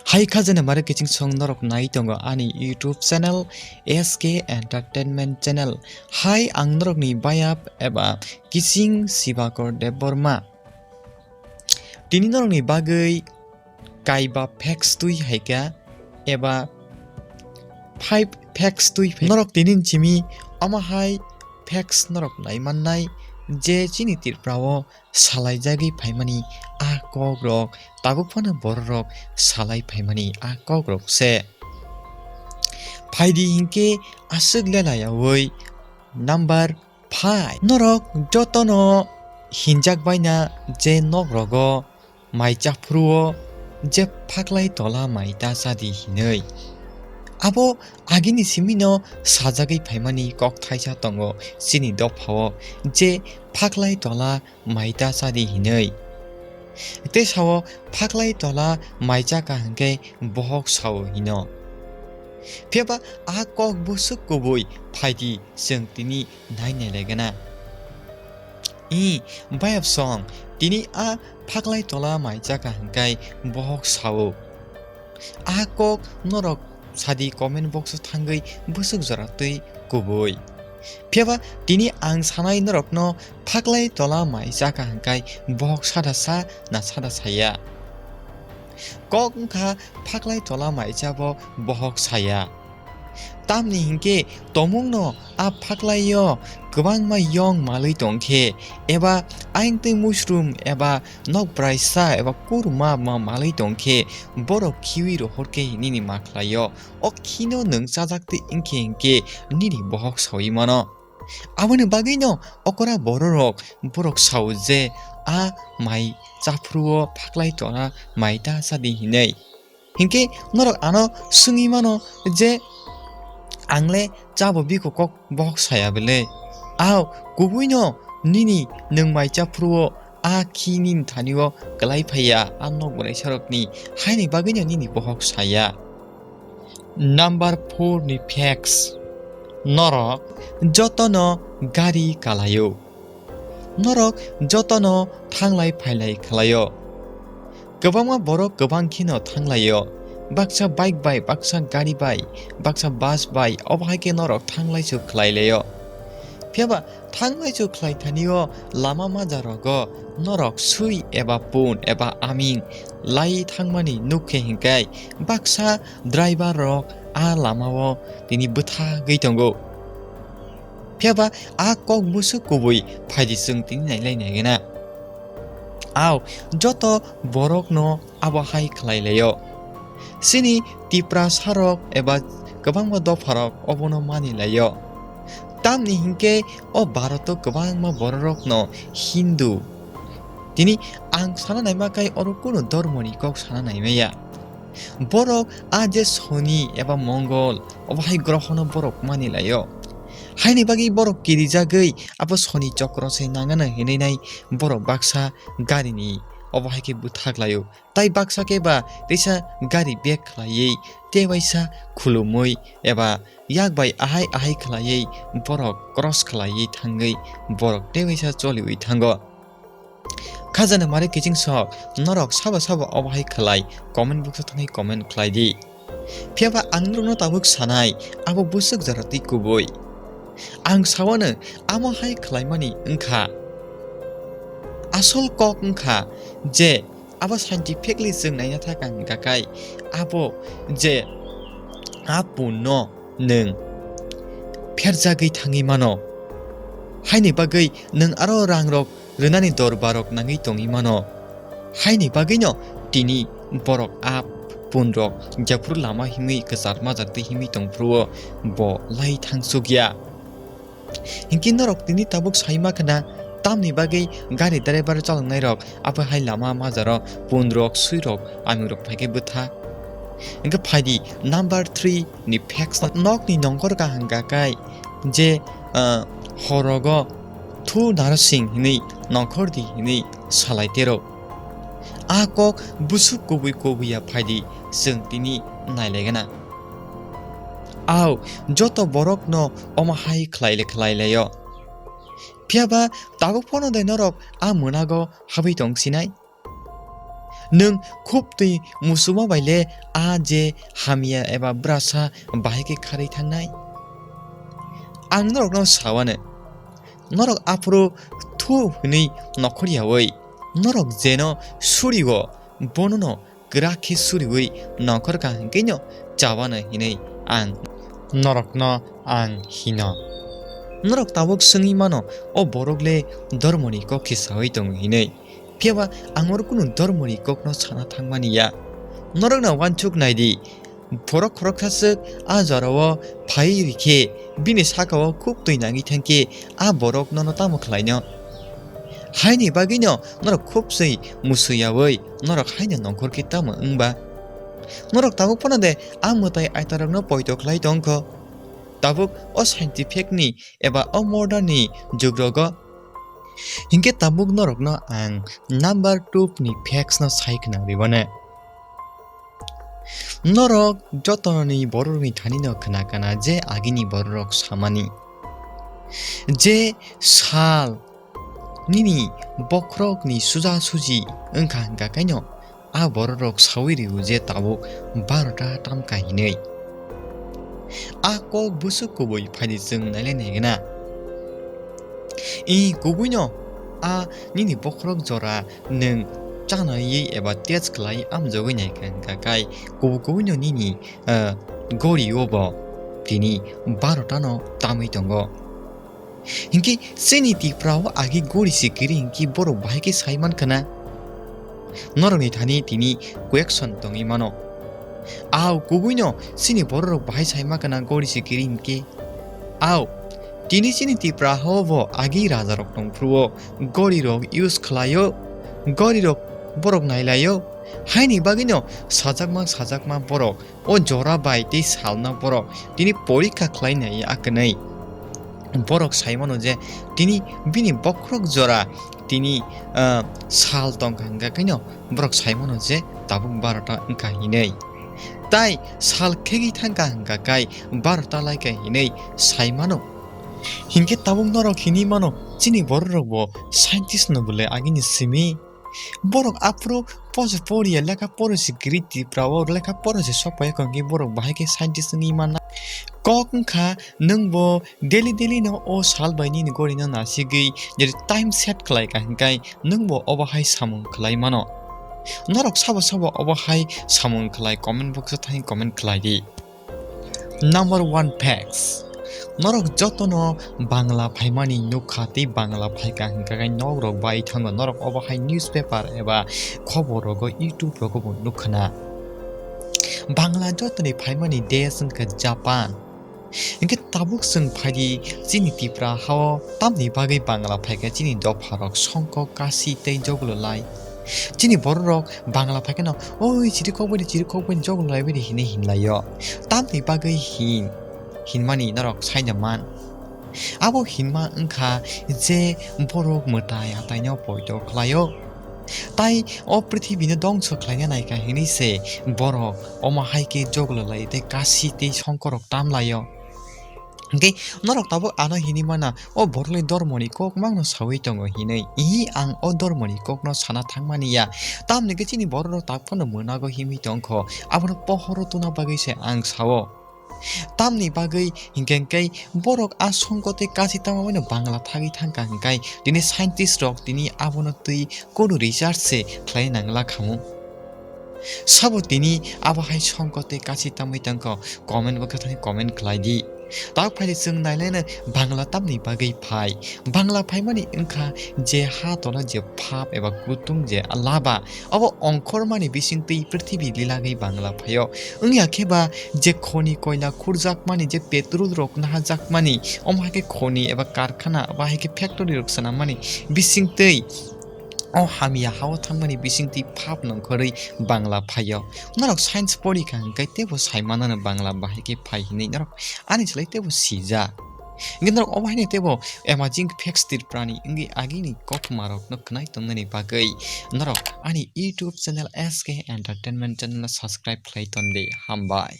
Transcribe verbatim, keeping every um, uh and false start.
Hai khajana mare kiching song norok nai tongo ani YouTube channel S K Entertainment Channel. Hai ang norokni bayap eba kiching Sibakor Debbarma. Tini norokni bagwi kaiba facts twi haikha eba five facts twi phai. Norok tini chimi omo hai facts norok nai mannai je chini Tripura o salaijagwi phaimani a kokrok tabuk phano bororok salai phaimani a kokrok se. Phaidi hinkhe aswk lelayawi number phai. Norok jotono hinjak baina je nok rogo mai chaphuruo je phaklai tola mai ta chadi hinwi. Abo agini simino sajagwi phaimani kok thaisa tongo chini dophao je phaklai tola mai ta chadi hinwi. Tei sao phaklai tola mai chaka hinkhe bohok sao hino. Phiyaba a kok bwswk kubui phaidi chwng tini nai nai laigana. I, bayap song, tini a phaklai tola mai chaka hinkhe bohok sao. A kok norok sadi comment box o thangwi bwswk jora twi kubui. Phiyaba tini ang sanai norokno phaklai tola mai chaka hinkhe bohok sada sa na sada saya. Kok wngkha phaklai tola mai chabo bohok saya. Tamni hinkhe tomungno a phaklaio kwbangma yong malwi tongkhe eba aingtwi mushroom eba nok braisa eba kurma ma malwi tongkhe borok khiwi rohorkhe nini makhlaio o khino nwng chajak twi wngkhe hinkhe nini bohok sawi mano. Aboni bagwino okora bororok borok sao je a mai chaphuruo phaklai tola mai ta chadi hinwi. Hinkhe norok ano swngwi mano je, "Angle chabo biko kok bohok saya bele? Ao kubuino nini nwng mai chaphuruo a khi nini thanio kwlai phaiya a nok bwraisairokni, haini bagwino nini bohok saya." Number four ni facts. Norok jotono gari kalaio. Norok jotono thanglai phailai khlaio. Kwbangma borok kwbang kheno thanglaio. Baksa bike bai, baksa gari bai, baksa bus bai, obo hai khe norok thanglaisu khlai laio. Phiyaba thanglaisu khlai thanio lama majarogo norok sui eba pun eba aming lai thangmani nuk khe hinkhe baksa driver rok a lamao tini bwthagwi tongo. Phiyaba a kok bwswk kubui phaidi chwng tini nailai naigwna. Ao joto borokno abo hai khlai laio. Chini Tiprasarok eba kwbangma dopharok obono mani laio. Tamni hinkhe o Bharoto kwbangma bororokno Hindu. Tini ang sana naima kai oro kunu dormoni kok sana naimaya. Borok a je Soni eba Mongol, obo hai grohono borok mani laio. Haini bagwi borok kirijagwi abo Soni chokro se nangano hinwi nai borok baksa garini obo hai khe bwthak laio. Tai baksa khe ba teisa gari bag khlaiwi, tei waisa khulumwi eba yak bai ahai ahai khlaiwi borok cross khlaiwi thangwi borok tei waisa choliwi thango. Khajana mare kiching sok, norok sabo sabo obo hai khlai, comment box o thangwi comment khlai di. Phiyaba ang norokno tabuk sanai, abo bwswk jora twi kubui. Ang sawano amo hai khlaimani wngkha. Asol kok wngkha je abo scientifically chwng naina thaka hwnkha kai abo je a punno nwng pherjagwi thangwi mano. Haini bagwi nwng aro rangrok rwnani dorbarok nangwi tongwi mano. Haini bagwino tini borok a punrok jephuru lama himwi kwchar majak twi himwi tongphuru-o bo lai thangsukya. Hinkhe norok tini tabuk saima khna tamni bagwi gari driver chaloknairok abo hai lama majaro punrok, suirok, amingrok phaikhe bwtha. Hinkhe phaidi number three ni facts, nokni nongkhor kaham gakai je, ah, horogo thu narasing hinwi nongkhor di hinwi salai tero. A kok bwswk kubui kubui ya phaidi chwng tini nailaigana. Ao, joto borokno omo hai khlai le khlai laio. Phiyaba tabuk phano de norok a mwnago habwi tong sinai? Nwng khub twi musuma bai le a je hamya eba brasa bahai khe kharwi thangnai? Ang norokno sawano, norok aphuru thu hwnwi nokhor yaui norok jeno surio, bonono kwrak khe suriui nokhor ka hwnkhe no chabano hinwi ang norokno ang hino. Norok tabuk swngwi mano, o borok le dormoni kok khe saui tongo hinwi. Phiya ba ang oro kunu dormoni kokno sana thangmani ya. Norokno uansuk nai di, borok khoroksa swk a jorao phai rikhe, bini sakao khuk twi nangwi thangkhe, a borok nono tamo khlaino? Haini bagwino norok khub swi musuyaui norok haino nongkhor khe tamo wngba? Norok tabuk phano de a mwtai aitarokno poito khlai tongkho? Tabuk o scientific ni eba o modern ni jugrogo. Hinkhe tabuk norokno ang number two ni facts no sai khna ribone. Norok jotoni bororokni thanino khna kana je agini bororok samani, je sal nini bokhorokni suja suji wngkha hwnkha kaino a bororok saui rio je tabuk barota tamkha hinwi. A kok bwswk kubui phaidi chwng nailai naigwna. I kubuino a nini bokhorok jora nwng chanaiwi eba test khlai amjogwi naikha hwnkha kai kubu kubuino nini, ah, gorio bo tini barotano tamwi tongo. Hinkhe chini Tipra o agi gori se kiri hinkhe borok bahai khe sai mankha na? Norokni thani tini question tongwi mano. Au kubuino chini bororok bahai sai mankha na gori se kiri hinkhe? Au, tini chini Tipra o bo agi rajarok tongphuru o gorirok use khlaio, gorirok borok nailaio. Haini bagwino sajakma sajakma borok o jora bai tei salno borok tini porikha khlai nai ya kwnwi. Borok sai mano je tini bini bokhorok jora tini, ah, sal tongkha hwnkha kaino borok sai mano je tabuk barota wngkha hinwi. Tai sal khegwi thangkha hwnkha kai barota laikha hinwi sai mano. Hinkhe tabuk norok hinwi mano chini bororok bo scientist no bwle agini simi? Borok aphuru posa poriya lekha poro se giri Tipra o lekha poro se sokpaiya kongkhe borok bahai khe scientist wngwi manna. Kok wngkha nwng bo daily daily no o sal bai nini gori no nasigwi jodi time set khlai ka hinkai nwng bo obo hai samung khlai mano. Norok sabo sabo obo hai samung khlai comment box o thani comment khlai di. Number one facts. Norok jotono Bangla phaimani nukha tei Bangla phaikha hwnkha khe nok rok bai thango norok obo hai newspaper eba khobor rogo YouTube rogo bo nukha na. Bangla jotoni phaimani desh wngkha Japan. Hinkhe tabuk chwng phaidi chini Tipra hao tamni bagwi Bangla phaikha chini dopha rok Songkok, Kasi tei Joglo lai. Chini bororok Bangla phaikheno, "Oi, chiri kok bai di, chiri kok bai di, joglo lai bai di," hinwi hinlaio. Tamni bagwi hin, hinmani norok saina man. Abo hinma wngkha je borok mwtai ataino poito khlaio. Tai o prithibino dongso khlaina naikha hinwi se borok omo hai khe joglo lai tei Kasi tei Songkorok tamlaio. Hinkhe norok tabuk ano hinwi mana, o borokni dormoni kok mangno saui tongo hinwi. Ihi ang o dormoni kokno sana thangmani ya. Tamni khe chini bororok tak phano mwnago himwi tongkho. Abono pohoro tuna bagwi se ang sao. Tamni bagwi hinkhe khe borok a Songko tei Kasi tamo baino Bangla thagwi thangkha hinkai tini scientist rok tini abono twi kono research se khlai nangla khamu. Sabo tini abo hai Songko tei Kasi tamwi tongkho? Comment bo khe thani comment khlai di. Tak phai di chwng nailaino Bangla tamni bagwi phai. Bangla phaimani wngkha je ha tola je phap eba kutung je laba. Obo ongkhormani bisingtwi prithibi lilagwi Bangla phaio. Wngya khe ba je khoni koila khurjakmani je petrol rok nahajakmani omo hai khe khoni eba karkhana eba hai khe factory rok swnammani bisingtwi o hamya hao thangmani bisingtwi phap nongkhorwi Bangla phaio. Norok science porikha hwnkhe teibo saimanano Bangla bahai khe phai hinwi norok ani slai teibo sijak. Hwnkhe norok obo haino teibo amazing facts Tripurani wngwi agini kothoma rokno khwnai tongnani bagwi norok ani YouTube channel S K Entertainment channel no subscribe khlai tondi. Hambai.